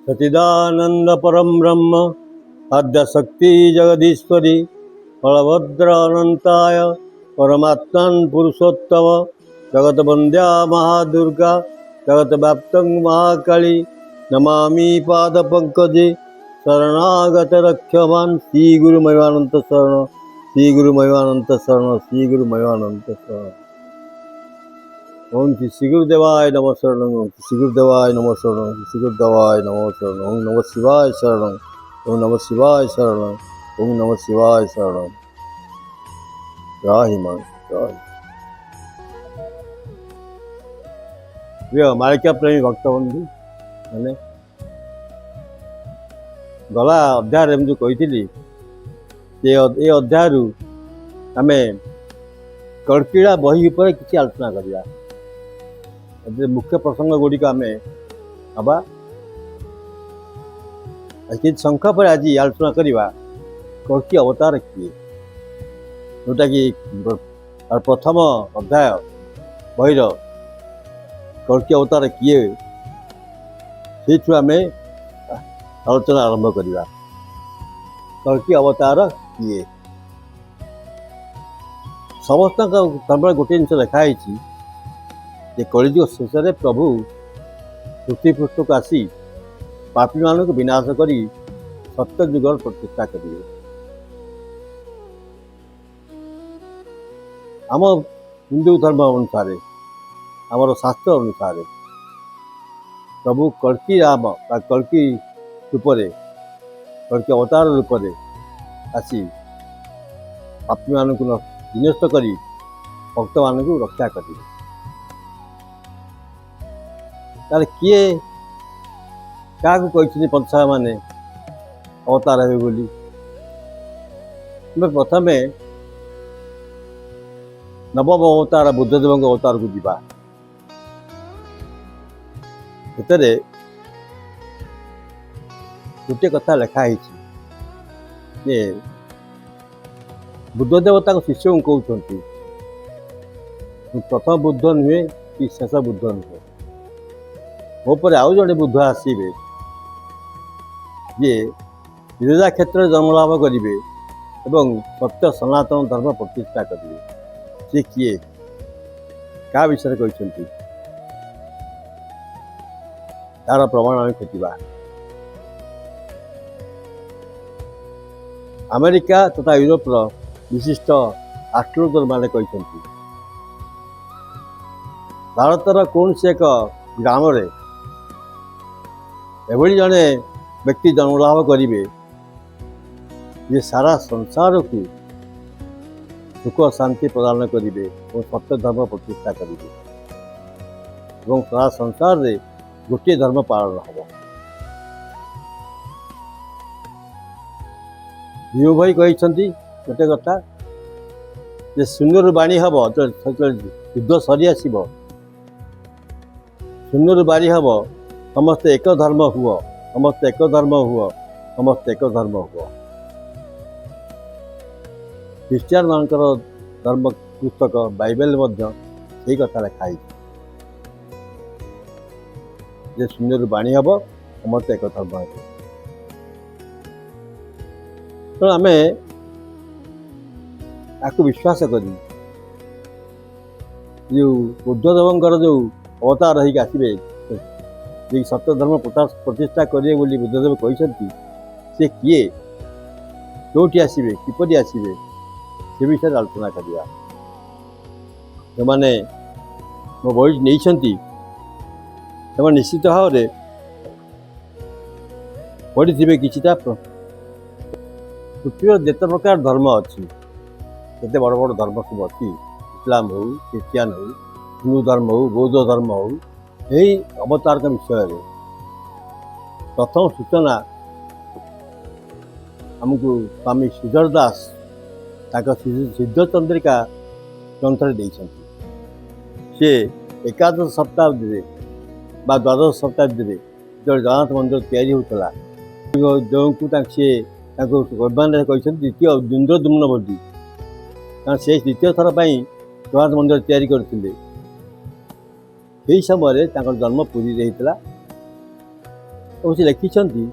ସଚ୍ଚିଦାନନ୍ଦ ପରମ ବ୍ରହ୍ମ ଆଦ୍ୟଶକ୍ତି ଜଗଦୀଶ୍ୱରୀ ବଳଭଦ୍ର ଅନନ୍ତାୟ ପରମାତ୍ମନ୍ ପୁରୁଷୋତ୍ତମ ଜଗତ ବନ୍ଦ୍ୟା ମହାଦୁର୍ଗା ଜଗତ ବ୍ୟାପ୍ତଂ ମହାକାଳୀ ନମାମି ପାଦ ପଙ୍କଜେ ଶରଣାଗତ ରକ୍ଷମାନ। ଶ୍ରୀ ଗୁରୁ ମହିମାନନ୍ତ ଶରଣ, ଶ୍ରୀ ଗୁରୁ ମହିମାନନ୍ତ ଶରଣ, ଶ୍ରୀ ଗୁରୁ ମହିମାନନ୍ତ ଶରଣ। ଓಂ ଶ୍ରୀ ଶ୍ରୀ ଗୁରୁଦେବାୟ ନମ ଶରଣ, ଓಂ ଶ୍ରୀ ଗୁରୁଦେବାୟ ନମ ଶରଣ, ଶ୍ରୀ ଗୁରୁଦେବାୟ ନମ ଶରଣ। ଓಂ ନମ ଶିବାୟ ଶରଣ, ଓಂ ନମ ଶିବାୟ ଶରଣ, ଓಂ ନମ ଶିବାୟ ଶରଣ। ତ୍ରାହି ମାଁ ତ୍ରାହି। ପ୍ରିୟ ମାଳିକା ପ୍ରେମୀ ଭକ୍ତବନ୍ଧୁ ମାନେ, ଗଲା ଅଧ୍ୟାୟରେ ମୁଁ ଯେଉଁ କହିଥିଲି ଯେ ଏ ଅଧ୍ୟାୟରୁ ଆମେ କଳ୍କୀଳା ବହି ଉପରେ କିଛି ଆଲୋଚନା କରିବା। ଏଥିରେ ମୁଖ୍ୟ ପ୍ରସଙ୍ଗ ଗୁଡ଼ିକ ଆମେ ହେବା। କିଛି ସଂକ୍ଷେପରେ ଆଜି ଆଲୋଚନା କରିବା କଳ୍କୀ ଅବତାର କିଏ, ଯେଉଁଟାକି ପ୍ରଥମ ଅଧ୍ୟାୟ ବହିର କଳ୍କୀ ଅବତାର କିଏ, ସେଇଠୁ ଆମେ ଆଲୋଚନା ଆରମ୍ଭ କରିବା। କଳ୍କୀ ଅବତାର କିଏ? ସମସ୍ତଙ୍କ ଧର୍ମରେ ଗୋଟିଏ ଜିନିଷ ଲେଖା ହେଇଛି ଯେ କଳିଯୁଗ ଶେଷରେ ପ୍ରଭୁ ପୃଥିବୀ ପୃଷ୍ଠକୁ ଆସି ପାପୀମାନଙ୍କୁ ବିନାଶ କରି ସତ୍ୟ ଯୁଗର ପ୍ରତିଷ୍ଠା କରିବେ। ଆମ ହିନ୍ଦୁ ଧର୍ମ ଅନୁସାରେ, ଆମର ଶାସ୍ତ୍ର ଅନୁସାରେ ପ୍ରଭୁ କଳ୍କୀ ରାମ ବା କଳ୍କୀ ରୂପରେ, କଳ୍କୀ ଅବତାର ରୂପରେ ଆସି ପାପୀମାନଙ୍କୁ ବିନଷ୍ଟ କରି ଭକ୍ତମାନଙ୍କୁ ରକ୍ଷା କରିବେ। ତାହେଲେ କିଏ, କାହାକୁ କହିଛନ୍ତି ପଞ୍ଚସଖାମାନେ ଅବତାର ହେବେ ବୋଲି? ଆମେ ପ୍ରଥମେ ନବମ ଅବତାର ବୁଦ୍ଧଦେବଙ୍କ ଅବତାରକୁ ଯିବା। ସେଥିରେ ଗୋଟିଏ କଥା ଲେଖା ହେଇଛି ଯେ ବୁଦ୍ଧଦେବ ତାଙ୍କ ଶିଷ୍ୟଙ୍କୁ କହୁଛନ୍ତି, ମୁଁ ପ୍ରଥମ ବୁଦ୍ଧ ନୁହେଁ କି ଶେଷ ବୁଦ୍ଧ ନୁହେଁ, ମୋ ପରେ ଆଉ ଜଣେ ବୁଦ୍ଧ ଆସିବେ ଯିଏ ବିରଜା କ୍ଷେତ୍ରରେ ଜନ୍ମଲାଭ କରିବେ ଏବଂ ସତ୍ୟ ସନାତନ ଧର୍ମ ପ୍ରତିଷ୍ଠା କରିବେ। ସେ କିଏ, କାହା ବିଷୟରେ କହିଛନ୍ତି, ତାର ପ୍ରମାଣ ଆମେ ଖୋଜିବା। ଆମେରିକା ତଥା ୟୁରୋପର ବିଶିଷ୍ଟ ଆଷ୍ଟ୍ରୋଲୋଜର ମାନେ କହିଛନ୍ତି ଭାରତର କୌଣସି ଏକ ଗ୍ରାମରେ ଏଭଳି ଜଣେ ବ୍ୟକ୍ତି ଜନ୍ମଲାଭ କରିବେ ଯେ ସାରା ସଂସାରକୁ ସୁଖ ଶାନ୍ତି ପ୍ରଦାନ କରିବେ ଏବଂ ସତ୍ୟ ଧର୍ମ ପ୍ରତିଷ୍ଠା କରିବେ ଏବଂ ସାରା ସଂସାରରେ ଗୋଟିଏ ଧର୍ମ ପାଳନ ହେବ। ବିଭୁ ଭାଇ କହିଛନ୍ତି ଗୋଟେ କଥା ଯେ ଶୂନ୍ୟରୁ ବାଣୀ ହେବ, ଯୁଦ୍ଧ ସରି ଆସିବ, ଶୂନ୍ୟରୁ ବାଣୀ ହେବ, ସମସ୍ତେ ଏକ ଧର୍ମ ହୁଅ, ସମସ୍ତେ ଏକ ଧର୍ମ ହୁଅ, ସମସ୍ତେ ଏକ ଧର୍ମ ହୁଅ। ଖ୍ରୀଷ୍ଟିଆନ ମାନଙ୍କର ଧର୍ମ ପୁସ୍ତକ ବାଇବେଲ ମଧ୍ୟ ସେଇ କଥା ଲେଖା ହେଇଛି ଯେ ଶୂନ୍ୟରୁ ବାଣୀ ହେବ, ସମସ୍ତେ ଏକ ଧର୍ମ ହେବ। ତେଣୁ ଆମେ ତାକୁ ବିଶ୍ୱାସ କରି ଯେଉଁ ବୁଦ୍ଧଦେବଙ୍କର ଯେଉଁ ଅବତାର ହେଇକି ଆସିବେ, ଯେ ସତ୍ୟ ଧର୍ମ ପ୍ରତିଷ୍ଠା କରିବେ ବୋଲି ବୁଦ୍ଧଦେବ କହିଛନ୍ତି, ସେ କିଏ, କେଉଁଠି ଆସିବେ, କିପରି ଆସିବେ, ସେ ବିଷୟରେ ଆଲୋଚନା କରିବା। ଯେଉଁମାନେ ମୋ ବହି ନେଇଛନ୍ତି ସେମାନେ ନିଶ୍ଚିତ ଭାବରେ ପଢ଼ିଥିବେ କିଛିଟା। ପୃଥିବୀର ଯେତେ ପ୍ରକାର ଧର୍ମ ଅଛି, ଯେତେ ବଡ଼ ବଡ଼ ଧର୍ମ ସବୁ ଅଛି, ଇସଲାମ ହେଉ, ଖ୍ରୀଷ୍ଟିଆନ ହେଉ, ହିନ୍ଦୁ ଧର୍ମ ହେଉ, ବୌଦ୍ଧ ଧର୍ମ ହେଉ, ଏହି ଅବତାରଙ୍କ ବିଷୟରେ ପ୍ରଥମ ସୂଚନା ଆମକୁ ସ୍ୱାମୀ ଶ୍ରୀଧର ଦାସ ତାଙ୍କ ସିଦ୍ଧ ଚନ୍ଦ୍ରିକା ଗ୍ରନ୍ଥରେ ଦେଇଛନ୍ତି। ସେ ଏକାଦଶ ଶତାବ୍ଦୀରେ ବା ଦ୍ୱାଦଶ ଶତାବ୍ଦୀରେ ଯେତେବେଳେ ଜଗନ୍ନାଥ ମନ୍ଦିର ତିଆରି ହେଉଥିଲା, ଯେଉଁକୁ ସିଏ ତାଙ୍କୁ ଗର୍ବାନରେ କହିଛନ୍ତି ଦ୍ୱିତୀୟ ଇନ୍ଦ୍ରଦ୍ୟୁମ୍ନ ବୋଲି, କାରଣ ସେ ଦ୍ୱିତୀୟ ଥର ପାଇଁ ଜଗନ୍ନାଥ ମନ୍ଦିର ତିଆରି କରିଥିଲେ। ସେହି ସମୟରେ ତାଙ୍କର ଜନ୍ମ ପୁରୀରେ ହେଇଥିଲା। ଏବଂ ସେ ଲେଖିଛନ୍ତି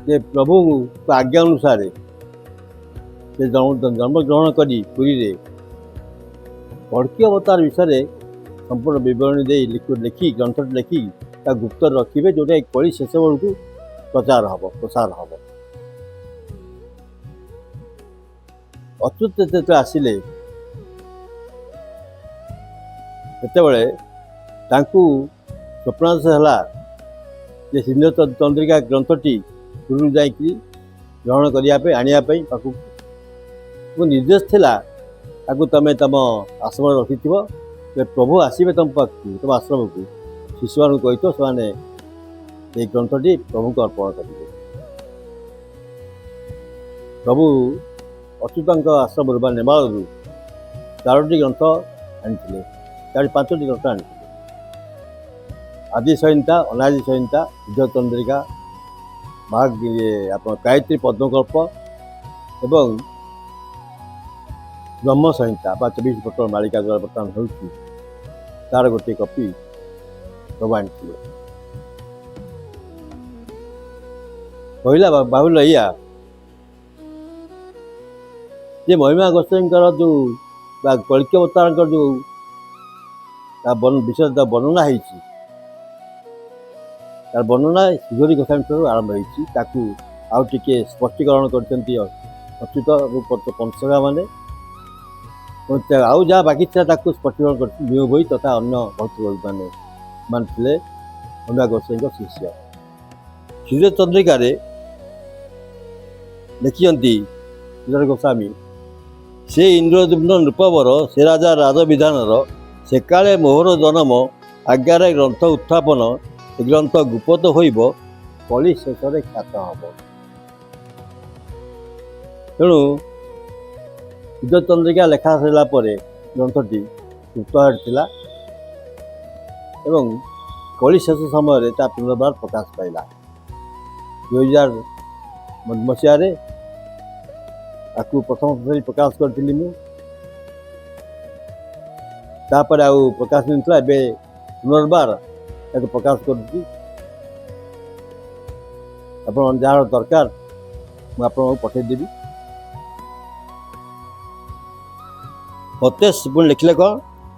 ଯେ ପ୍ରଭୁଙ୍କ ଆଜ୍ଞା ଅନୁସାରେ ସେ ଜନ୍ମଗ୍ରହଣ କରି ପୁରୀରେ କଳ୍କୀ ଅବତାର ବିଷୟରେ ସମ୍ପୂର୍ଣ୍ଣ ବିବରଣୀ ଦେଇ ଲେଖି ଗ୍ରନ୍ଥଟି ଲେଖି ତା ଗୁପ୍ତରେ ରଖିବେ, ଯେଉଁଟା କଳି ଶେଷ ବେଳକୁ ପ୍ରଚାର ହେବ, ପ୍ରସାର ହେବ। ଅଚ୍ୟୁତ ଯେତେବେଳେ ଆସିଲେ ସେତେବେଳେ ତାଙ୍କୁ ସ୍ୱପ୍ନାଦେଶ ହେଲା ଯେ ସିନ୍ଧୁ ଚନ୍ଦ୍ରିକା ଗ୍ରନ୍ଥଟି ଗୁରୁ ଯାଇକରି ଗ୍ରହଣ କରିବା ପାଇଁ, ଆଣିବା ପାଇଁ ପାଖକୁ ନିର୍ଦ୍ଦେଶ ଥିଲା, ତାକୁ ତୁମେ ତୁମ ଆଶ୍ରମରେ ରଖିଥିବ, ପ୍ରଭୁ ଆସିବେ ତୁମ ପାଖକୁ, ତୁମ ଆଶ୍ରମକୁ, ଶିଷ୍ୟମାନଙ୍କୁ କହିଥିବ ସେମାନେ ଏଇ ଗ୍ରନ୍ଥଟି ପ୍ରଭୁଙ୍କୁ ଅର୍ପଣ କରିବେ। ପ୍ରଭୁ ଅଚ୍ୟୁତଙ୍କ ଆଶ୍ରମରୁ ବା ନେମାଳରୁ 4ଟି ଗ୍ରନ୍ଥ ଆଣିଥିଲେ, 4-5ଟି ଗ୍ରନ୍ଥ ଆଣିଥିଲେ। ଆଦି ସଂହିତା, ଅନାଦି ସଂହିତା, ସିଦ୍ଧ ଚନ୍ଦ୍ରିକା, ଇଏ ଆପଣ ଗାୟତ୍ରୀ ପଦ୍ମକଳ୍ପ ଏବଂ ବ୍ରହ୍ମ ସଂହିତା ବା 24 ପଟଳ ମାଳିକା ଦ୍ୱାରା ବର୍ତ୍ତମାନ ହେଉଛି, ତାର ଗୋଟିଏ କପି ପ୍ରଭୁ ଆଣିଥିଲେ। କହିଲା ବାହୁଲ୍ୟ ଏଇଆ ଯେ ମହିମା ଗୋସ୍ୱାମୀଙ୍କର ଯେଉଁ ବା କଳ୍କୀ ଅବତାରଙ୍କର ଯେଉଁ ତା ବିଷୟରେ ତା ବର୍ଣ୍ଣନା ହେଇଛି, ତାର ବର୍ଣ୍ଣନା ଶ୍ରୀହରି ଗୋସ୍ୱାମୀ ଠାରୁ ଆରମ୍ଭ ହେଇଛି। ତାକୁ ଆଉ ଟିକେ ସ୍ପଷ୍ଟୀକରଣ କରିଛନ୍ତି ଅଚ୍ୟୁତ ପଞ୍ଚସଖା ମାନେ, ଆଉ ଯାହା ବାକି ଥିଲା ତାକୁ ସ୍ପଷ୍ଟୀକରଣ କରିଛନ୍ତି ଭୀମ ଭୋଇ ତଥା ଅନ୍ୟ ଭକ୍ତ ମାନେ ମାନେ ଥିଲେ ମହିମା ଗୋସ୍ୱାମୀଙ୍କ ଶିଷ୍ୟ। ଶ୍ରୀଧର ଚନ୍ଦ୍ରିକାରେ ଲେଖିଛନ୍ତି ଶ୍ରୀଧର ଗୋସ୍ୱାମୀ, ସେ ଇନ୍ଦ୍ରଦ୍ୟୁମ୍ନ ନୃପବର, ସେ ରାଜା ରାଜବିଧାନର, ସେକାଳେ ମୋହର ଜନମ, ଆଜ୍ଞାରେ ଗ୍ରନ୍ଥ ଉତ୍ଥାପନ, ଏ ଗ୍ରନ୍ଥ ଗୁପତ ହୋଇବ, କଳି ଶେଷରେ ଖ୍ୟାତ ହେବ। ତେଣୁ ଚନ୍ଦ୍ରିକା ଲେଖା ସରିଲା ପରେ ଗ୍ରନ୍ଥଟି ଗୁପ୍ତ ଥିଲା ଏବଂ କଳି ଶେଷ ସମୟରେ ତା ପୁନର୍ବାର ପ୍ରକାଶ ପାଇଲା। 2000 ମସିହାରେ ତାକୁ ପ୍ରଥମ ଥର ପ୍ରକାଶ କରିଥିଲି ମୁଁ, ତାପରେ ଆଉ ପ୍ରକାଶ ହେଇନଥିଲା। ଏବେ ପୁନର୍ବାର ତାକୁ ପ୍ରକାଶ କରୁଛି। ଆପଣ ଯାହାର ଦରକାର ମୁଁ ଆପଣଙ୍କୁ ପଠାଇଦେବି। ମୋତେ ପୁଣି ଲେଖିଲେ କ'ଣ,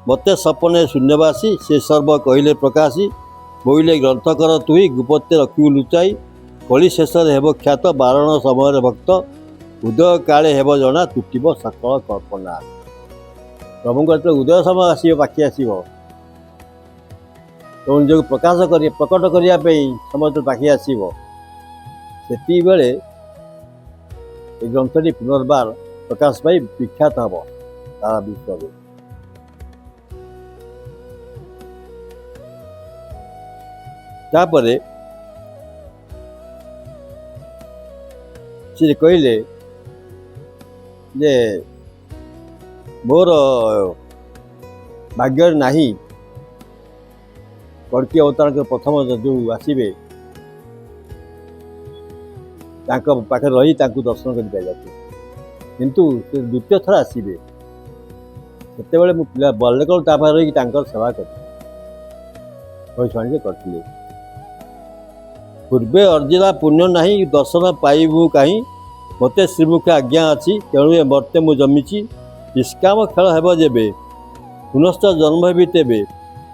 ମୋତେ ସପନେ ଶୂନ୍ୟବାସୀ, ସେ ସର୍ବ କହିଲେ ପ୍ରକାଶୀ, ବୋଇଲେ ଗ୍ରନ୍ଥ କର ତୁହି, ଗୁପତେ ରଖିବୁ ଲୁଚାଇ, କଳି ଶେଷରେ ହେବ ଖ୍ୟାତ, ବାରଣ ସମୟରେ ଭକ୍ତ, ଉଦୟ କାଳେ ହେବ ଜଣା, ତୁଟିବ ସକଳ କଳ୍ପନା। ପ୍ରଭୁଙ୍କ ଯେତେବେଳେ ଉଦୟ ସମୟ ଆସିବ, ପାଖି ଆସିବ, ତେଣୁ ନିଜକୁ ପ୍ରକାଶ କରି ପ୍ରକଟ କରିବା ପାଇଁ ସମସ୍ତେ ପାଖି ଆସିବ, ସେତିକିବେଳେ ଏ ଗ୍ରନ୍ଥଟି ପୁନର୍ବାର ପ୍ରକାଶ ପାଇ ବିଖ୍ୟାତ ହେବ ସାରା ବିଶ୍ୱରେ। ତାପରେ ସେ କହିଲେ ଯେ ମୋର ଭାଗ୍ୟରେ ନାହିଁ କଳ୍କୀ ଅବତାରଙ୍କ ପ୍ରଥମ ଯେଉଁ ଆସିବେ ତାଙ୍କ ପାଖରେ ରହି ତାଙ୍କୁ ଦର୍ଶନ କରିପାରିବାକୁ, କିନ୍ତୁ ସେ ଦ୍ୱିତୀୟ ଥର ଆସିବେ ସେତେବେଳେ ମୁଁ ପିଲା ବାଲ୍ୟକାଳ ତା ପାଖରେ ରହିକି ତାଙ୍କର ସେବା କରିବି ଭବିଷ୍ୟବାଣୀ କରିଥିଲେ। ପୂର୍ବେ ଅର୍ଜିଲା ପୁଣ୍ୟ ନାହିଁ, ଦର୍ଶନ ପାଇବୁ କାହିଁ, ମୋତେ ଶ୍ରୀମୁଖେ ଆଜ୍ଞା ଅଛି, ତେଣୁ ଏ ମର୍ତ୍ତେ ମୁଁ ଜମିଛି, ନିଷ୍କାମ ଖେଳ ହେବ ଯେବେ, ପୁନଶ୍ଚ ଜନ୍ମ ହେବି ତେବେ,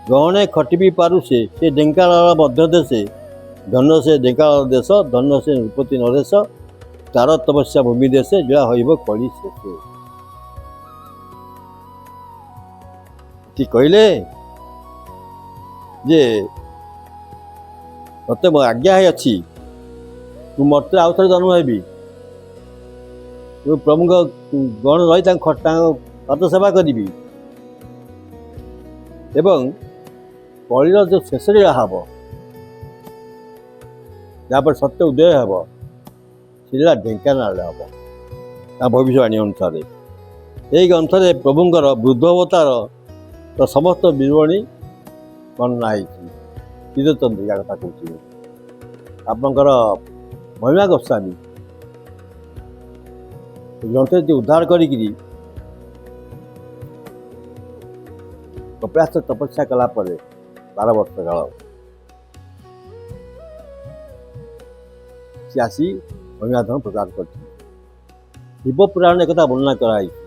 ଗହଣେ ଖଟିବି ପାରୁ ସେ, ସେ ଢେଙ୍କାନାଳ ମଧ୍ୟ ଦେଶେ, ଧନ୍ୟ ସେ ଢେଙ୍କାନାଳ ଦେଶ, ଧନ୍ୟ ସେ ନୃପତି ନରେଶ, ତାର ତପସ୍ୟା ଭୂମି ଦେଶେ, ଲୀଳା ହୋଇବ କଳି ଶେଷେ। କହିଲେ ଯେ ମୋତେ ମୋ ଆଜ୍ଞା ଅଛି, ମୁଁ ମର୍ତ୍ତ୍ୟରେ ଆଉ ଥରେ ଜନ୍ମ ହେବି, ମୁଁ ପ୍ରଭୁଙ୍କ ଗଣ ରହି ତାଙ୍କ ପାଦ ସେବା କରିବି ଏବଂ କଳିର ଯେଉଁ ଶେଷ ଲୀଳା ହେବ, ଯାହାପରେ ସତ୍ୟ ଉଦୟ ହେବ, ସେ ଲୀଳା ଢେଙ୍କାନାଳରେ ହେବ ତା ଭବିଷ୍ୟବାଣୀ ଅନୁସାରେ। ଏହି ଗ୍ରନ୍ଥରେ ପ୍ରଭୁଙ୍କର ବୃଦ୍ଧ ଅବତାର ସମସ୍ତ ବିବରଣୀ ବର୍ଣ୍ଣନା ହେଇଛି। ଚନ୍ଦ୍ରିକା କଥା କହୁଛି ଆପଣଙ୍କର ମହିମା ଗୋସ୍ୱାମୀ ଗ୍ରନ୍ଥଟି ଉଦ୍ଧାର କରିକିରି କପିଳାସ ତପସ୍ୟା କଲା ପରେ 12 ବର୍ଷ କାଳ ସେ ଆସି ମହିମା ଧର୍ମ ପ୍ରଚାର କରିଥିଲେ। ଶିବ ପୁରାଣ ଏକଥା ବର୍ଣ୍ଣନା କରାହେଇଛି।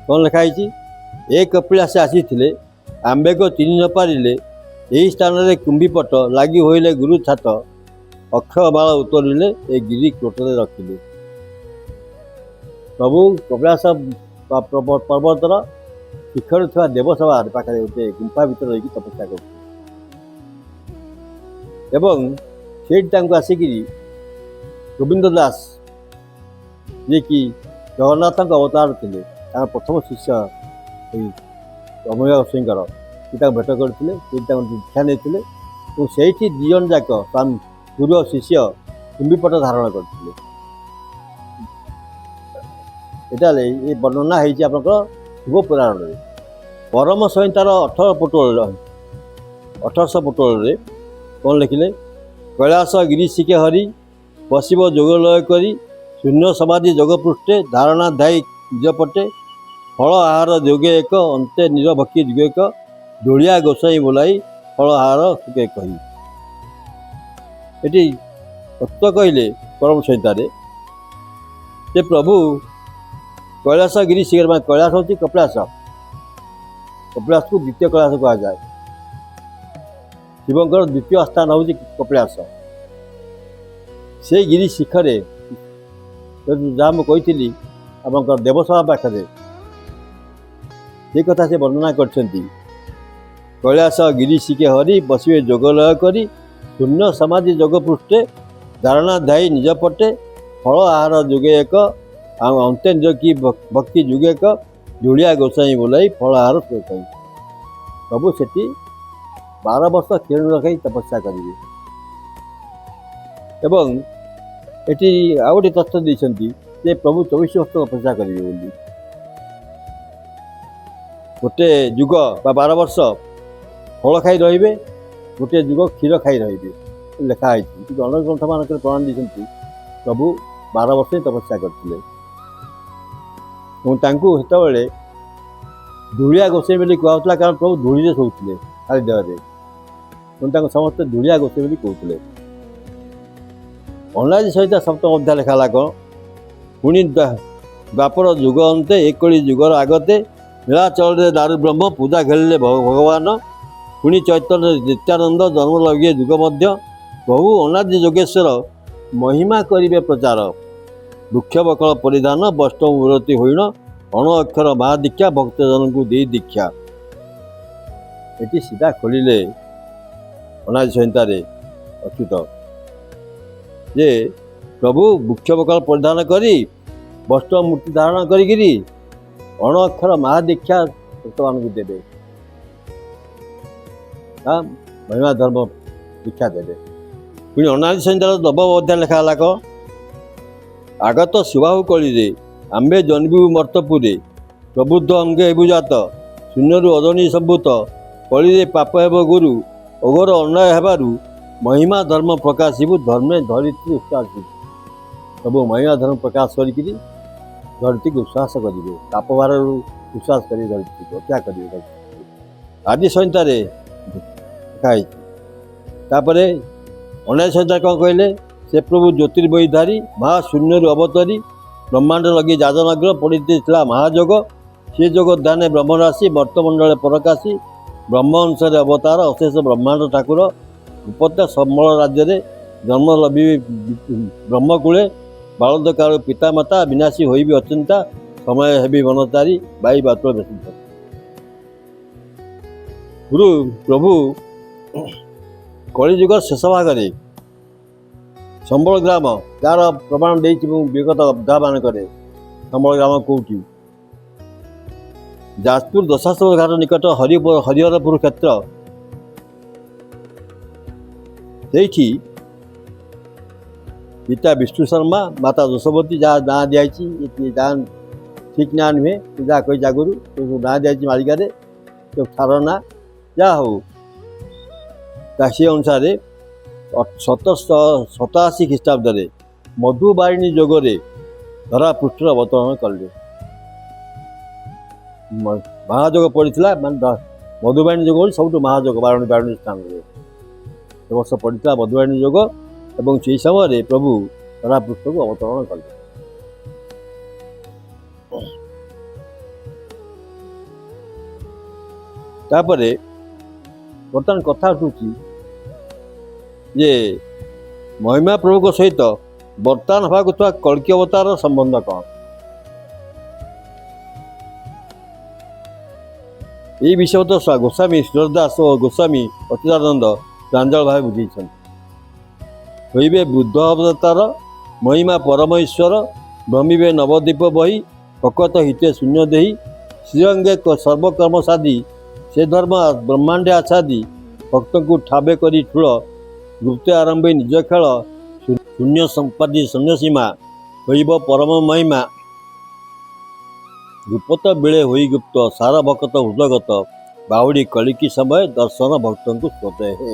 କ'ଣ ଲେଖା ହେଇଛି? ଏ କପିଳାସ ଆସିଥିଲେ, ଆମ୍ଭେକ ଚିହ୍ନି ନ ପାରିଲେ, ଏହି ସ୍ଥାନରେ କୁମ୍ଭୀପଟ ଲାଗି ହୋଇଲେ ଗୁରୁ ଛାତ, ଅକ୍ଷୟ ବାଳ ଉତରିଲେ, ଏ ଗିରି କ୍ରୋଟରେ ରଖିଲେ। ପ୍ରଭୁ କପିଳାସ ପର୍ବତର ଶିଖରରେ ଥିବା ଦେବସଭା ପାଖରେ ଗୋଟେ ଗୁମ୍ଫା ଭିତରେ ରହିକି ତପସ୍ୟା କରୁଥିଲେ ଏବଂ ସେଇଠି ତାଙ୍କୁ ଆସିକିରି ଗୋବିନ୍ଦ ଦାସ, ଯିଏକି ଜଗନ୍ନାଥଙ୍କ ଅବତାର ଥିଲେ, ତାଙ୍କର ପ୍ରଥମ ଶିଷ୍ୟ ଏଇ ଅମୟ ଗୋସ୍ୱାଇଙ୍କର, ସେ ତାଙ୍କୁ ଭେଟ କରିଥିଲେ। ସେଇଠି ତାଙ୍କୁ ଦୀକ୍ଷା ନେଇଥିଲେ ଏବଂ ସେଇଠି ଦୁଇ ଜଣ ଯାକ ଗୁରୁ ଆଉ ଶିଷ୍ୟ କୁମ୍ଭୀପଟ ଧାରଣ କରିଥିଲେ। ଏଇଟା ଏ ବର୍ଣ୍ଣନା ହେଇଛି ଆପଣଙ୍କର ଶିବ ପୁରାଣରେ। ପରମ ସଂହିତାର 18 ପୋଟଳରେ କ'ଣ ଲେଖିଲେ? କୈଳାସ ଗିରି ଶିଖେ ହରି ବସିବ ଯୋଗ ଲୟ କରି, ଶୂନ୍ୟ ସମାଧି ଯୋଗ ପୃଷ୍ଠେ ଧାରଣା ଧାଇ ନିଜ ପଟେ, ଫଳ ଆହାର ଯୋଗେ ଏକ ଅନ୍ତେ ନିର ଭକ୍ତି ଯୁଗେ ଏକ, ଧୂଳିଆ ଗୋସାଇଁ ବୋଲାଇ ଫଳ ଆହାର ସୁଖେ କହି। ଏଠି ଭକ୍ତ କହିଲେ ପରମ ସଂହିତାରେ ଯେ ପ୍ରଭୁ କୈଳାସ ଗିରି ଶିଖର, ମାନେ କୈଳାସ ହେଉଛି କପିଳାସ, କପିଳାସକୁ ଦ୍ୱିତୀୟ କୈଳାସ କୁହାଯାଏ। ଶିବଙ୍କର ଦ୍ୱିତୀୟ ସ୍ଥାନ ହେଉଛି କପିଳାସ। ସେଇ ଗିରି ଶିଖରେ, ଯାହା ମୁଁ କହିଥିଲି ଆପଣଙ୍କର ଦେବସଭା ପାଖରେ, ସେ କଥା ସେ ବର୍ଣ୍ଣନା କରିଛନ୍ତି। କୈଳାସ ଗିରି ଶିଖେ ହରି ବସିବେ ଯୋଗଲୟ କରି, ଶୂନ୍ୟ ସମାଧି ଯୋଗ ପୃଷ୍ଠେ ଧାରଣା ଧାଇ ନିଜ ପଟେ, ଫଳ ଆହାର ଯୋଗେ ଏକ ଆଉ ଅନ୍ତେ ନିଜ କି ଭକ୍ତି ଯୁଗେ ଏକ, ଧୂଳିଆ ଗୋସାଇଁ ବୋଲାଇ ଫଳ ଆହାର କହି। ସବୁ ସେଠି 12 ବର୍ଷ କ୍ଷୀର ରଖାଇ ତପସ୍ୟା କରିବେ। ଏବଂ ଏଠି ଆଉ ଗୋଟେ ତଥ୍ୟ ଦେଇଛନ୍ତି ଯେ ପ୍ରଭୁ 24 ବର୍ଷ ତପସ୍ୟା କରିବେ ବୋଲି। ଗୋଟେ ଯୁଗ ବା 12 ବର୍ଷ ଫଳ ଖାଇ ରହିବେ, ଗୋଟିଏ ଯୁଗ କ୍ଷୀର ଖାଇ ରହିବେ ଲେଖା ହେଇଛି। କିନ୍ତୁ ଅନେକ ଗ୍ରନ୍ଥମାନଙ୍କରେ ପ୍ରମାଣ ଦେଇଛନ୍ତି ପ୍ରଭୁ 12 ବର୍ଷ ହିଁ ତପସ୍ୟା କରିଥିଲେ ଏବଂ ତାଙ୍କୁ ସେତେବେଳେ ଧୂଳିଆ ଗୋସାଇଁ ବୋଲି କୁହାହେଉଥିଲା, କାରଣ ପ୍ରଭୁ ଧୂଳିରେ ଶୋଉଥିଲେ ଖାଲି ଦେହରେ, ଏବଂ ତାଙ୍କୁ ସମସ୍ତେ ଧୂଳିଆ ଗୋସାଇଁ ବୋଲି କହୁଥିଲେ। ଅନାଦି ସହିତ ସପ୍ତମ ଅଧ୍ୟାୟ ଲେଖା ହେଲା କ'ଣ? ପୁଣି ଦ୍ୱାପର ଯୁଗ ଅନ୍ତେ ଏକଳି ଯୁଗର ଆଗତେ, ନୀଳାଚଳରେ ଦାରୁ ବ୍ରହ୍ମ ପୂଜା ଖେଳିଲେ ଭଗବାନ, ପୁଣି ଚୈତନ୍ୟ ନିତ୍ୟାନନ୍ଦ ଜନ୍ମ ଲଗିଏ ଯୁଗ ମଧ୍ୟ, ବହୁ ଅନାଦି ଯୋଗେଶ୍ୱର ମହିମା କରିବେ ପ୍ରଚାର, ବୃକ୍ଷ ବକଳ ପରିଧାନ ବୈଷ୍ଣବ ମୂରତି ହୋଇଣ, ଅଣ ଅକ୍ଷର ମହାଦୀକ୍ଷା ଭକ୍ତଜନଙ୍କୁ ଦେଇ ଦୀକ୍ଷା। ଏଠି ସିଧା ଖୋଲିଲେ ଅନାଦି ସଂହିତାରେ ଅଚ୍ୟୁତ ଯେ ପ୍ରଭୁ ବୃକ୍ଷ ବକଳ ପରିଧାନ କରି ବୈଷ୍ଣବ ମୂର୍ତ୍ତି ଧାରଣ କରିକିରି ଅଣ ଅକ୍ଷର ମହାଦୀକ୍ଷା ଭକ୍ତମାନଙ୍କୁ ଦେବେ, ମହିମା ଧର୍ମ ଦୀକ୍ଷା ଦେବେ। ପୁଣି ଅନାଦି ସଂହିତାର ନବମ ଅଧ୍ୟାୟ ଲେଖା ହେଲା କଣ? ଆଗତ ଶିବାହୁ କଳିରେ ଆମ୍ଭେ ଜନ୍ମିବୁ ମର୍ତ୍ତପୁରେ, ପ୍ରବୁଦ୍ଧ ଅଙ୍ଗେ ହେବୁ ଜାତ, ଶୂନ୍ୟରୁ ଅଜନୀ ସମ୍ଭୂତ, କଳିରେ ପାପ ହେବ ଗୁରୁ, ଅଘୋର ଅନ୍ୟାୟ ହେବାରୁ ମହିମା ଧର୍ମ ପ୍ରକାଶିବୁ, ଧର୍ମେ ଧରିତ୍ରୀ ଉତ୍ସାସିବୁ। ସବୁ ମହିମା ଧର୍ମ ପ୍ରକାଶ କରିକିରି ଧରିତ୍ରୀକୁ ଉତ୍ସାହ କରିବେ, ପାପ ଭାରରୁ ଉତ୍ସାହ କରିବେ, ଧରିତ୍ରୀକୁ ରକ୍ଷା କରିବେ ଧରିତ୍ରୀକୁ। ଆଦି ସଂହିତାରେ ଲେଖା ହେଇଛି। ତାପରେ ଅନାଦି ସଂହିତା କ'ଣ କହିଲେ? ସେ ପ୍ରଭୁ ଜ୍ୟୋତିର୍ବୈଧାରୀ ମହାଶୂନ୍ୟରୁ ଅବତରୀ, ବ୍ରହ୍ମାଣ୍ଡ ଲଗି ଯାଜନଗ୍ର ପଡ଼ିଥିଲା ମହାଯୋଗ, ସେ ଯୋଗ ଧ୍ୟାନେ ବ୍ରହ୍ମରାଶି ବର୍ତ୍ତମଣ୍ଡଳେ ପରକାଶୀ, ବ୍ରହ୍ମ ଅଂଶରେ ଅବତାର ଅଶେଷ ବ୍ରହ୍ମାଣ୍ଡ ଠାକୁର, ଉପତ୍ୟ ସମ୍ବଳ ରାଜ୍ୟରେ ଜନ୍ମ ଲଭିବେ ବ୍ରହ୍ମକୂଳେ, ବାଳଦକାଳୁ ପିତାମାତା ବିନାଶୀ ହୋଇବି ଅଚିନ୍ତା, ସମୟ ହେବି ବନଚାରୀ ବାଇ ବାତୁଳ ବେଶିତ। ଗୁରୁ ପ୍ରଭୁ କଳିଯୁଗ ଶେଷ ଭାଗରେ ସମ୍ବଳ ଗ୍ରାମ, ଯାହାର ପ୍ରମାଣ ଦେଇଛି ମୁଁ ବିଗତ ଅଧ୍ୟାୟମାନଙ୍କରେ, ସମ୍ବଳ ଗ୍ରାମ କେଉଁଠି? ଯାଜପୁର ଦଶାଶ୍ୱମେଧ ଘାଟ ନିକଟ ହରିହରପୁର କ୍ଷେତ୍ର। ସେଇଠି ପିତା ବିଷ୍ଣୁ ଶର୍ମା, ମାତା ଯଶୋବତୀ, ଯାହା ନାଁ ଦିଆହେଇଛି ଯାହା ଠିକ୍ ନାଁ ନୁହେଁ, ଯାହା କହିଛି ଆଗରୁ ସବୁ ନାଁ ଦିଆହେଇଛି ମାଳିକାରେ, ସବୁ ସାର ନାଁ ଯାହା ହଉ, ତା ସେ ଅନୁସାରେ 1787 ଖ୍ରୀଷ୍ଟାବ୍ଦରେ ମଧୁବାରିଣୀ ଯୋଗରେ ଧରା ପୃଷ୍ଠରେ ଅବତରଣ କଲେ। ମହାଯୋଗ ପଡ଼ିଥିଲା, ମାନେ ମଧୁବାରିଣୀ ଯୋଗ ହେଉଛି ସବୁଠୁ ମହାଯୋଗ। ବାରୁଣୀ ସ୍ଥାନରେ ଏ ବର୍ଷ ପଡ଼ିଥିଲା ମଧୁବାରିଣୀ ଯୋଗ। ଏବଂ ସେହି ସମୟରେ ପ୍ରଭୁ ଧରାପୃଷ୍ଠକୁ ଅବତରଣ କଲେ। ତାପରେ ବର୍ତ୍ତମାନ କଥା ଆସୁଛି ଯେ ମହିମା ପ୍ରଭୁଙ୍କ ସହିତ ବର୍ତ୍ତମାନ ହେବାକୁ ଥିବା କଳ୍କୀ ଅବତାରର ସମ୍ବନ୍ଧ କ'ଣ? ଏହି ବିଷୟ ତ ଗୋସ୍ୱାମୀ ଶ୍ରୀଧର ଦାସ ଓ ଗୋସ୍ୱାମୀ ଅଚ୍ୟୁତାନନ୍ଦ ପ୍ରାଞ୍ଜଳ ଭାବେ ବୁଝେଇଛନ୍ତି। ହୋଇବେ ବୃଦ୍ଧ ଅବତାର, ମହିମା ପରମ ଈଶ୍ୱର, ଭ୍ରମିବେ ନବଦ୍ୱୀପ ବହି, ଭକତ ହିତେ ଶୂନ୍ୟ ଦେହି, ଶ୍ରୀଅଙ୍ଗେ ସର୍ବକର୍ମ ସାଧି, ସେ ଧର୍ମ ବ୍ରହ୍ମାଣ୍ଡେ ଆଛାଦି, ଭକ୍ତଙ୍କୁ ଠାବେ କରି ଠୁଳ, ଗୁପ୍ତ ଆରମ୍ଭେ ନିଜ ଖେଳ, ଶୂନ୍ୟ ସମ୍ପାଦି ଶୂନ୍ୟ ସୀମା, ହୋଇବ ପରମ ମହିମା, ଗୁପତ ବେଳେ ହୋଇ ଗୁପ୍ତ, ସାର ଭକତ ହୃଦଗତ, ବାହୁଡ଼ି କଳିକି ସମୟ ଦର୍ଶନ ଭକ୍ତଙ୍କୁ ସ୍ୱଦେହେ।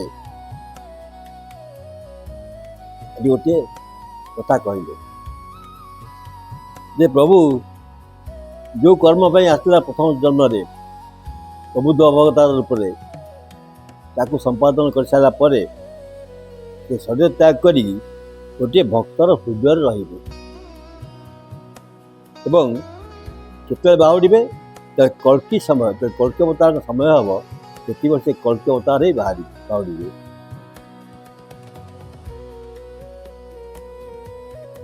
ଏଠି ଗୋଟିଏ କଥା କହିଲେ ଯେ ପ୍ରଭୁ ଯେଉଁ କର୍ମ ପାଇଁ ଆସିଥିଲା ପ୍ରଥମ ଜନ୍ମରେ ପ୍ରବୁଦ୍ଧ ଅବତାର ରୂପରେ, ତାକୁ ସମ୍ପାଦନ କରିସାରିଲା ପରେ ସେ ଶରୀର ତ୍ୟାଗ କରି ଗୋଟିଏ ଭକ୍ତର ହୃଦୟରେ ରହିବେ ଏବଂ କେତେବେଳେ ବାହୁଡ଼ିବେ? କଳ୍କୀ ସମୟ, କଳ୍କୀ ଅବତାରଙ୍କ ସମୟ ହେବ, ସେତିକି ସେ କଳ୍କୀ ଅବତାର ହିଁ ବାହୁଡ଼ିବେ।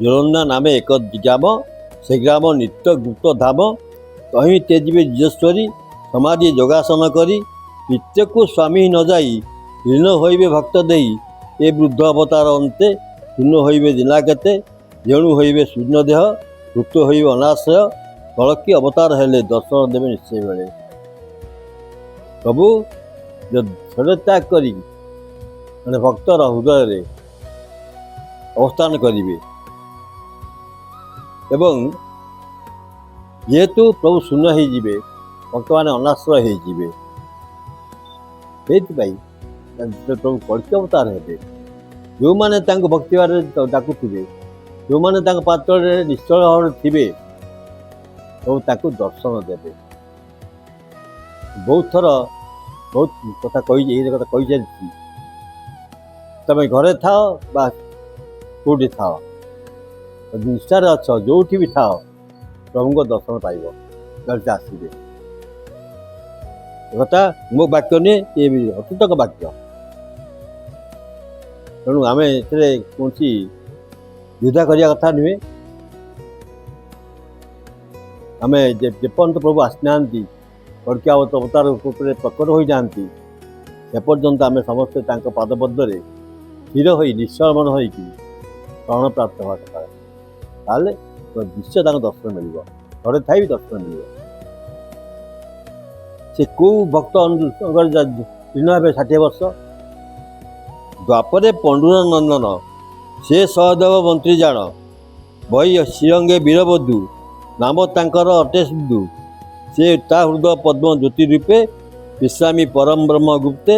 ଜୋରନ୍ଦା ନାମେ ଏକ ଗ୍ରାମ, ସେ ଗ୍ରାମ ନିତ୍ୟ ଗୁପ୍ତ ଧାମ, ତହିଁ ତେଜିବେ ନିଜେଶ୍ୱରୀ, ସମାଧି ଯୋଗାସନ କରି, ନିତ୍ୟକୁ ସ୍ୱାମୀ ନ ଯାଇ ଲୀନ ହୋଇବେ ଭକ୍ତ ଦେଇ, ଏ ବୃଦ୍ଧ ଅବତାର ଅନ୍ତେ ଶୂନ୍ୟ ହୋଇବେ ଦିନା କେତେ, ଯେଣୁ ହୋଇବେ ଶୂନ୍ୟ ଦେହ, ମୃତ ହୋଇବେ ଅନାଶ୍ରୟ, କଳ୍କୀ ଅବତାର ହେଲେ ଦର୍ଶନ ଦେବେ ନିଶ୍ଚୟ ବେଳେ। ପ୍ରଭୁ ଶରୀର ତ୍ୟାଗ କରି ମାନେ ଭକ୍ତର ହୃଦୟରେ ଅବସ୍ଥାନ କରିବେ ଏବଂ ଯେହେତୁ ପ୍ରଭୁ ଶୂନ୍ୟ ହେଇଯିବେ, ଭକ୍ତମାନେ ଅନାଶ୍ରୟ ହେଇଯିବେ, ସେଇଥିପାଇଁ ପ୍ରଭୁ କଳ୍କୀ ଅବତାର ହେବେ। ଯେଉଁମାନେ ତାଙ୍କୁ ଭକ୍ତିଭାବରେ ଡାକୁଥିବେ, ଯେଉଁମାନେ ତାଙ୍କ ପାତ୍ରରେ ନିଶ୍ଚଳ ଭାବରେ ଥିବେ, ପ୍ରଭୁ ତାଙ୍କୁ ଦର୍ଶନ ଦେବେ। ବହୁତ ଥର ବହୁତ କଥା କହିଛି, ଏଇ କଥା କହିଚାଲିଛି, ତମେ ଘରେ ଥାଅ ବା କେଉଁଠି ଥାଅ, ନିଷ୍ଠାରେ ଅଛ, ଯେଉଁଠି ବି ଥାଅ, ପ୍ରଭୁଙ୍କ ଦର୍ଶନ ପାଇବ, ଜଲ୍ଦି ଆସିବେ। ଏ କଥା ମୋ ବାକ୍ୟ ନୁହେଁ, ଏ ବି ଅଚ୍ୟୁତଙ୍କ ବାକ୍ୟ। ତେଣୁ ଆମେ ଏଥିରେ କୌଣସି ଦ୍ୱିଧା କରିବା କଥା ନୁହେଁ। ଆମେ ଯେପର୍ଯ୍ୟନ୍ତ ପ୍ରଭୁ ଆସିନାହାନ୍ତି, କଳ୍କୀ ଅବତାର ଉପରେ ପ୍ରକଟ ହୋଇଯାଆନ୍ତି, ସେପର୍ଯ୍ୟନ୍ତ ଆମେ ସମସ୍ତେ ତାଙ୍କ ପାଦପଦ୍ମରେ ସ୍ଥିର ହୋଇ ନିଶ୍ଚଳ ମନ ହୋଇକି ଶରଣ ପ୍ରାପ୍ତ ହେବା କଥା। ତାହେଲେ ନିଶ୍ଚୟ ତାଙ୍କ ଦର୍ଶନ ମିଳିବ, ଘରେ ଥାଇ ବି ଦର୍ଶନ ମିଳିବ। ସେ କେଉଁ ଭକ୍ତ ଲୀନ ହେବେ 60 ବର୍ଷ? ଦ୍ୱାପରେ ପଣ୍ଡୁର ନନ୍ଦନ, ସେ ସହଦେବ ମନ୍ତ୍ରୀ ଜାଣ, ବହି ଶ୍ରୀଅଙ୍ଗେ ବୀରବଧୂ, ନାମ ତାଙ୍କର ଅଟେ ସିନ୍ଧୁ, ସେ ତା ହୃଦୟ ପଦ୍ମ ଜ୍ୟୋତି ରୂପେ, ବିଶ୍ରାମୀ ପରମ ବ୍ରହ୍ମ ଗୁପ୍ତେ,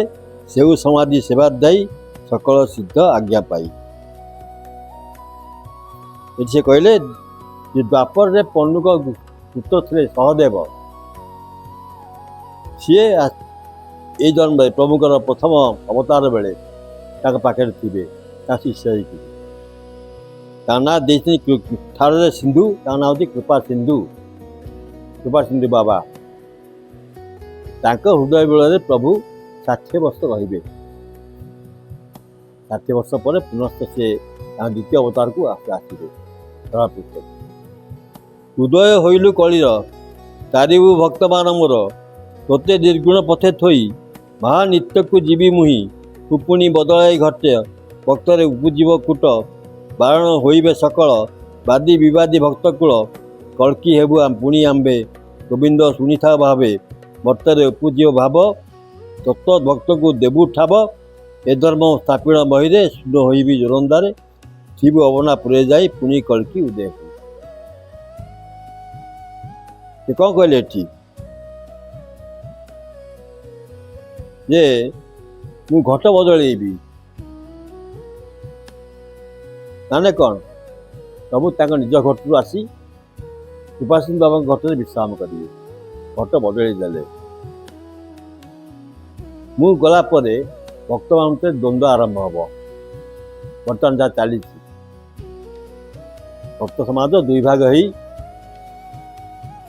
ସେଉ ସମାଧି ସେବାଧ୍ୟାୟୀ, ସକଳ ସିଦ୍ଧ ଆଜ୍ଞା ପାଇ। ଏଠି ସେ କହିଲେ ଯେ ଦ୍ୱାପରରେ ପଣ୍ଡୁଙ୍କ ପୁତ୍ର ଥିଲେ ସହଦେବ, ସିଏ ଏଇ ଜନ୍ମରେ ପ୍ରଭୁଙ୍କର ପ୍ରଥମ ଅବତାର ବେଳେ ତାଙ୍କ ପାଖରେ ଥିବେ, ତା ଶିଷ୍ୟ ହେଇକି। ତା ନାଁ ଦେଇଛନ୍ତି ଥାରରେ ସିନ୍ଧୁ, ତା ନାଁ ହେଉଛି କୃପା ସିନ୍ଧୁ, କୃପା ସିନ୍ଧୁ ବାବା। ତାଙ୍କ ହୃଦୟ ବେଳରେ ପ୍ରଭୁ 60 ବର୍ଷ ରହିବେ। 60 ବର୍ଷ ପରେ ପୁନଶ୍ଚ ସେ ତାଙ୍କ ଦ୍ୱିତୀୟ ଅବତାରକୁ ଆସିବେ ଧରାପୃଷ୍ଠକୁ। ଉଦୟ ହୋଇଲୁ କଳିର, ତାରିବୁ ଭକ୍ତମାନ ମୋର, ତୋତେ ନିର୍ଗୁଣ ପଥେ ଥୋଇ, ମହାନିତ୍ୟକୁ ଯିବି ମୁହିଁ, ପୁଣି ବଦଳାଇ ଘଟେ, ଭକ୍ତରେ ଉପୁଜିବ କୂଟ, ବାରଣ ହୋଇବେ ସକଳ, ବାଦୀ ବିବାଦୀ ଭକ୍ତକୂଳ, କଳ୍କୀ ହେବୁ ପୁଣି ଆମ୍ଭେ, ଗୋବିନ୍ଦ ଶୁଣିଥାଅ ଭାବେ, ମର୍ତ୍ତରେ ଉପୁଜିବ ଭାବ, ତତ୍ତ୍ୱ ଭକ୍ତକୁ ଦେବୁ ଠାବ, ଏ ଧର୍ମ ସ୍ଥାପିଣ ବହିରେ, ଶୂନ୍ୟ ହୋଇବି ଜୋରନ୍ଦାରେ, ଥିବୁ ଅବନା ପୁରେ ଯାଇ, ପୁଣି କଳ୍କୀ ଉଦୟ ହୋଇ। ସେ କ'ଣ କହିଲେ ଏଠି? ଯେ ମୁଁ ଘଟ ବଦଳେଇବି, ମାନେ କ'ଣ? ପ୍ରଭୁ ତାଙ୍କ ନିଜ ଘଟରୁ ଆସି କୃପାସିନ୍ଧୁ ବାବାଙ୍କ ଘଟରେ ବିଶ୍ରାମ କରିବେ। ଘଟ ବଦଳେଇ ଦେଲେ। ମୁଁ ଗଲା ପରେ ଭକ୍ତମାନଙ୍କ ଭିତରେ ଦ୍ୱନ୍ଦ୍ୱ ଆରମ୍ଭ ହେବ। ବର୍ତ୍ତମାନ ଯାହା ଚାଲିଛି, ଭକ୍ତ ସମାଜ ଦୁଇ ଭାଗ ହେଇ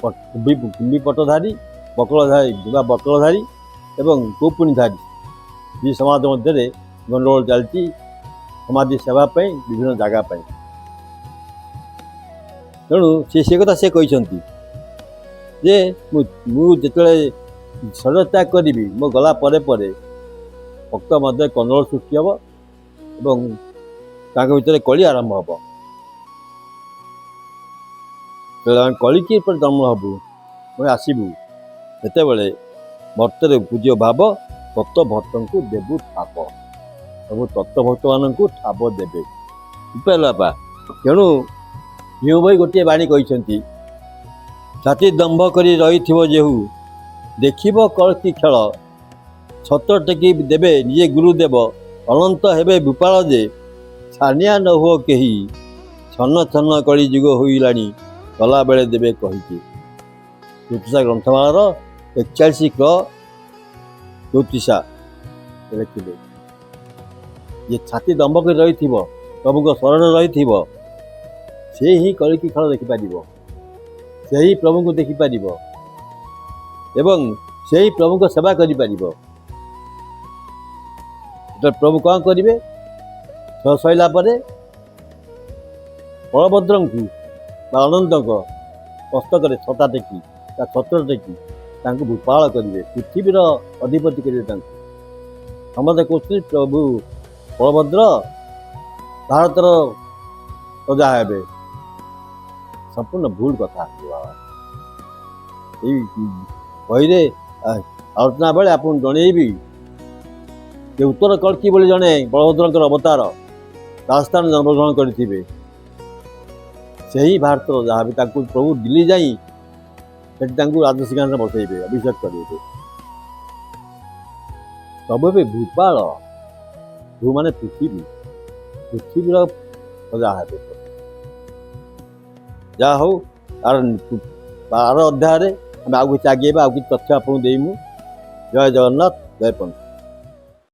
କୁମ୍ଭୀ ପଟଧାରୀ, ବକଳଧାରୀ ବା ବକଳଧାରୀ ଏବଂ କୌପୁଣୀଧାରୀ ଦୁଇ ସମାଜ ମଧ୍ୟରେ ଗଣ୍ଡଗୋଳ ଚାଲିଛି ସମାଧି ସେବା ପାଇଁ, ବିଭିନ୍ନ ଜାଗା ପାଇଁ। ତେଣୁ ସେ କଥା ସେ କହିଛନ୍ତି ଯେ ମୁଁ ଯେତେବେଳେ ଶରୀର ତ୍ୟାଗ କରିବି, ମୋ ଗଲା ପରେ ପରେ ଭକ୍ତ ମଧ୍ୟରେ କନ୍ଦଳ ସୃଷ୍ଟି ହେବ ଏବଂ ତାଙ୍କ ଭିତରେ କଳି ଆରମ୍ଭ ହେବ। ଯେତେବେଳେ ଆମେ କଳିକି ଉପରେ ଜନ୍ମ ହେବୁ, ପୁଣି ଆସିବୁ, ସେତେବେଳେ ମର୍ତ୍ତରେ ପୂଜ୍ୟ ଭାବ ତତ୍ତ୍ୱ ଭକ୍ତଙ୍କୁ ଦେବୁ ଠାବ। ସବୁ ତତ୍ତ୍ୱ ଭକ୍ତମାନଙ୍କୁ ଠାବ ଦେବେ, ବୁଝିପାରିଲ ବାପା? ତେଣୁ ଭୀମ ଭୋଇ ଗୋଟିଏ ବାଣୀ କହିଛନ୍ତି, ଛାତି ଦମ୍ଭ କରି ରହିଥିବ ଯେହୁ, ଦେଖିବ କଳ୍କି ଖେଳ, ଛତ୍ର ଟେକି ଦେବେ ନିଜେ ଗୁରୁଦେବ, ଅନନ୍ତ ହେବେ ଭୂପାଳ ଯେ, ଛାନିଆ ନ ହୁଅ କେହି, ଛନ ଛନ କଳି ଯୁଗ ହୋଇଲାଣି, ଗଲାବେଳେ ଦେବେ କହିକି। ଜ୍ୟୋତିଷା ଗ୍ରନ୍ଥମାଳାର 41 କ୍ର ଜ୍ୟୋତିଷା ଲେଖିଲେ, ଯିଏ ଛାତି ଦମ୍ଭ କରି ରହିଥିବ, ପ୍ରଭୁଙ୍କ ଶରଣ ରହିଥିବ, ସେ ହିଁ କଳିକି ଖେଳ ଦେଖିପାରିବ, ସେହି ପ୍ରଭୁଙ୍କୁ ଦେଖିପାରିବ ଏବଂ ସେହି ପ୍ରଭୁଙ୍କ ସେବା କରିପାରିବ। ଯେତେବେଳେ ପ୍ରଭୁ କ'ଣ କରିବେ, ସରିଲା ପରେ ବଳଭଦ୍ରଙ୍କୁ ବା ଅନନ୍ତଙ୍କ ମସ୍ତକରେ ଛତା ଟେକି, ତା ଛତ୍ର ଟେକି ତାଙ୍କୁ ଭୂପାଳ କରିବେ, ପୃଥିବୀର ଅଧିପତି କରିବେ ତାଙ୍କୁ। ସମସ୍ତେ କହୁଛନ୍ତି ପ୍ରଭୁ ବଳଭଦ୍ର ଭାରତର ରଜା ହେବେ, ସମ୍ପୂର୍ଣ୍ଣ ଭୁଲ କଥା। ଏଇ ବହିରେ ଆଲୋଚନା ବେଳେ ଆପଣଙ୍କୁ ଜଣେଇବି ଯେ ଉତ୍ତର କଳ୍କି ବୋଲି ଜଣେ ବଳଭଦ୍ରଙ୍କର ଅବତାର ରାଜସ୍ଥାନ ଜନ୍ମଗ୍ରହଣ କରିଥିବେ, ସେହି ଭାରତର ଯାହା ବି ତାଙ୍କୁ ପ୍ରଭୁ ଦିଲ୍ଲୀ ଯାଇ ସେଠି ତାଙ୍କୁ ରାଜସିଂହାସନ ବସେଇବେ, ଅଭିଷେକ କରିବେ। ସବୁ ଏବେ ଭୂପାଳ, ଭୂ ମାନେ ପୃଥିବୀ, ପୃଥିବୀର ରଜା ହେବେ। ଯାହା ହଉ, ଆର ଅଧ୍ୟାୟରେ ଆମେ ଆଉ କିଛି ଆଗେଇବା, ଆଉ କିଛି ତଥ୍ୟ ଆପଣଙ୍କୁ ଦେଇମୁ। ଜୟ ଜଗନ୍ନାଥ, ଜୟ ପଞ୍ଚ।